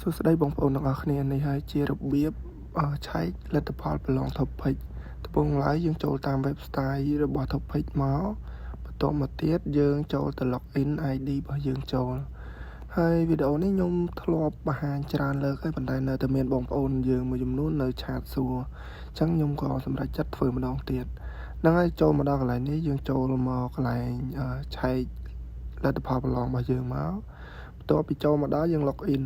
សួស្តីបងប្អូនទាំងអស់គ្នានេះហើយជារបៀបឆែកលទ្ធផលប្រឡង TOPIK ដំបូងឡើយយើងចូលតាម website របស់ TOPIK មកបន្ទាប់មកទៀតយើងចូលទៅ login ID របស់យើងចូលហើយវីដេអូនេះខ្ញុំធ្លាប់បង្ហាញច្រើនលើកហើយប៉ុន្តែនៅតែមានបងប្អូនយើងមួយចំនួននៅchat សួរអញ្ចឹងខ្ញុំក៏សម្រេចចិត្តធ្វើម្ដងទៀតហ្នឹងហើយចូលមកដល់កន្លែងនេះយើងចូលមកកន្លែងឆែកលទ្ធផលប្រឡងរបស់យើងមកបន្ទាប់ពីចូលមកដល់យើង login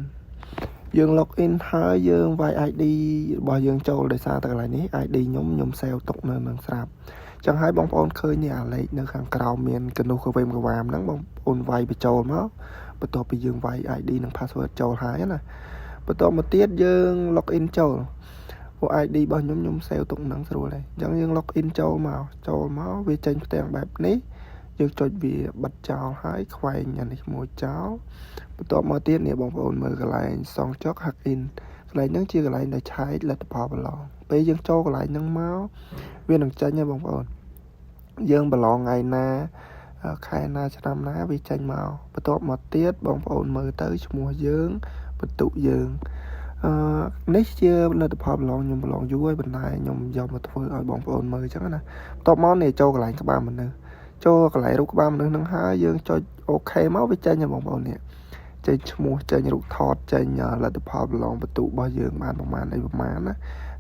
យើង log in ហើយយើងវាយ ID របស់យើងចូលដោយសារតែកន្លែងនេះ ID ខ្ញុំខ្ញុំ save ទុកនៅនឹងស្រាប់ចឹងហើយបងប្អូនឃើញនេះអាលេខនៅខាងក្រោមមានកនុះកវេមកវាមហ្នឹងបងប្អូនវាយបញ្ចូលមកបន្ទាប់ពីយើងវាយ ID និង password ចូលហើយណាបន្ទាប់មកទៀតយើង log in ចូលពួក ID របស់ខ្ញុំខ្ញុំ save ទុកហ្នឹងស្រួលហើយអញ្ចឹងយើង log in ចូលមកចូលមកវាចេញផ្ទាំងបែបនេះយើងចុចវាបិទចោលហើយខ្វែងអានេះមួយចោលបន្ទាប់មកទៀតនេះបងប្អូនមើលកន្លែង성적 확인 កន្លែងហ្នឹងជាកន្លែងដែលឆែកលទ្ធផលប្រឡងពេលយើងចូលកន្លែងហ្នឹងមកវានឹងចេញហើយបងប្អូនយើងប្រឡងថ្ងៃណាខែណាឆ្នាំណាវាចេញមកបន្ទាប់មកទៀតបងប្អូនមើលទៅឈ្មោះយើងពិន្ទុយើងអឺនេះជាលទ្ធផលប្រឡងខ្ញុំប្រឡងយូរហើយប៉ុន្តែខ្ញុំយកមកធ្វើឲ្យបងប្អូនមើលអញ្ចឹងណាបន្ទាប់មកនេះចូលកន្លែងក្បាលមនុស្សចូលកន្លែងរូបក្បាលមនុស្សហ្នឹងហើយយើងចុច OK មកវាចេញហើយបងប្អូននេះចេញឈ្មោះចេញរូបថតចេញលទ្ធផលប្រឡងពិន្ទុរបស់យើងបានប្រមាណអីប្រមាណណា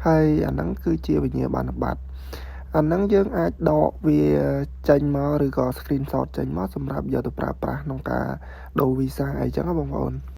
ហើយអាហ្នឹងគឺជាវិញ្ញាបនបត្រអាហ្នឹងយើងអាចដកវាចេញមកឬក៏ screenshot ចេញមកសម្រាប់យកទៅប្រើប្រាស់ក្នុងការដូរវីសាអីចឹងណាបងប្អូន។